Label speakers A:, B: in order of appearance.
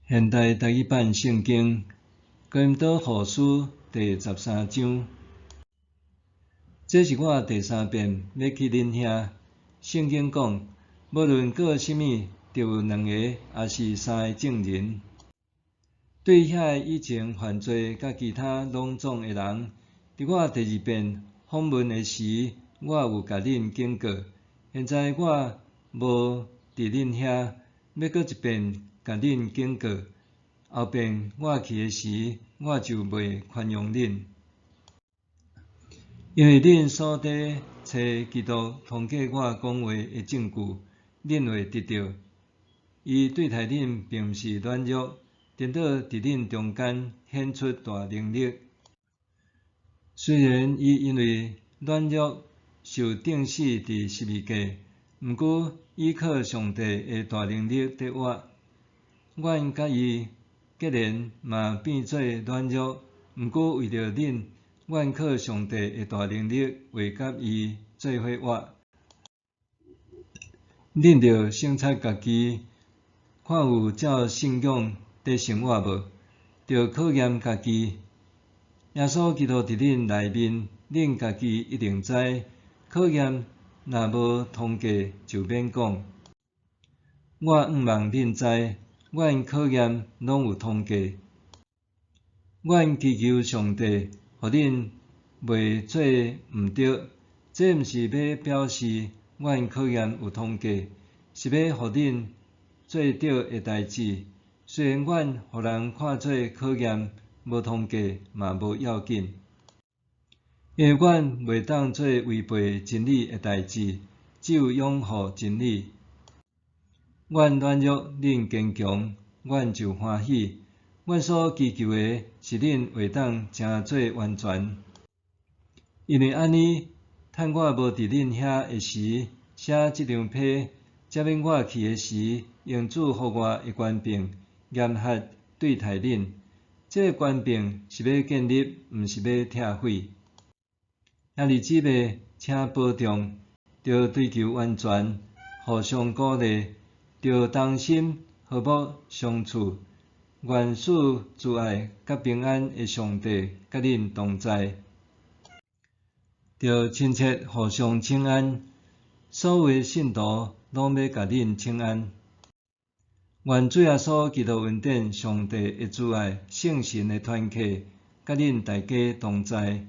A: 現代台語版聖經哥林多後書第十三章。這是我第三遍欲去恁遐。聖經講，無論告啥物，著有兩个抑是三个證人。對遐个以前犯罪佮其他攏總的人，佇我第二遍訪問的時，我有共恁警告。現在我無佇恁遐，欲閣一遍共恁警告。後遍我去的時，我就袂寬容恁。因為恁所佇揣基督通過我講話的證據，恁會得著。伊對待恁並毋是軟弱，顛倒佇恁中間顯出大能力。雖然伊因為軟弱受釘死佇十字架，毋過倚靠上帝的大能力得活。阮佮伊結連嘛變做軟弱，毋過為著恁，阮靠上帝的大能力會佮伊做伙活。恁著省察家己，看有照信仰佇生活無？著考驗家己。耶穌基督佇恁內面，恁家己一定知。考驗若無通過，就免講。我向望恁知，阮考驗攏有通過。阮祈求上帝，予恁袂做毋著。這毋是欲表示阮考驗有通過，是欲予恁做著的代誌。雖然阮予人看做考驗無通過，嘛無要緊。因為阮袂當做違背真理的代誌，只有擁護真理。阮軟弱，恁堅強，阮就歡喜。阮所祈求的是恁會當成做完全。因為按呢，趁我無佇恁遐的時，寫這張批，才免我去的時，用主予我的權柄，嚴格對待恁。這个權柄是欲建立，毋是欲拆毀。兄弟姊妹，請保重，著追求完全，互相鼓勵，著同心和睦相處。願賜慈愛佮平安的上帝佮恁同在。著親切互相請安，所有的信徒攏欲共恁請安。願主耶穌基督恩典、上帝的慈愛、聖神的團契，佮恁大家同在。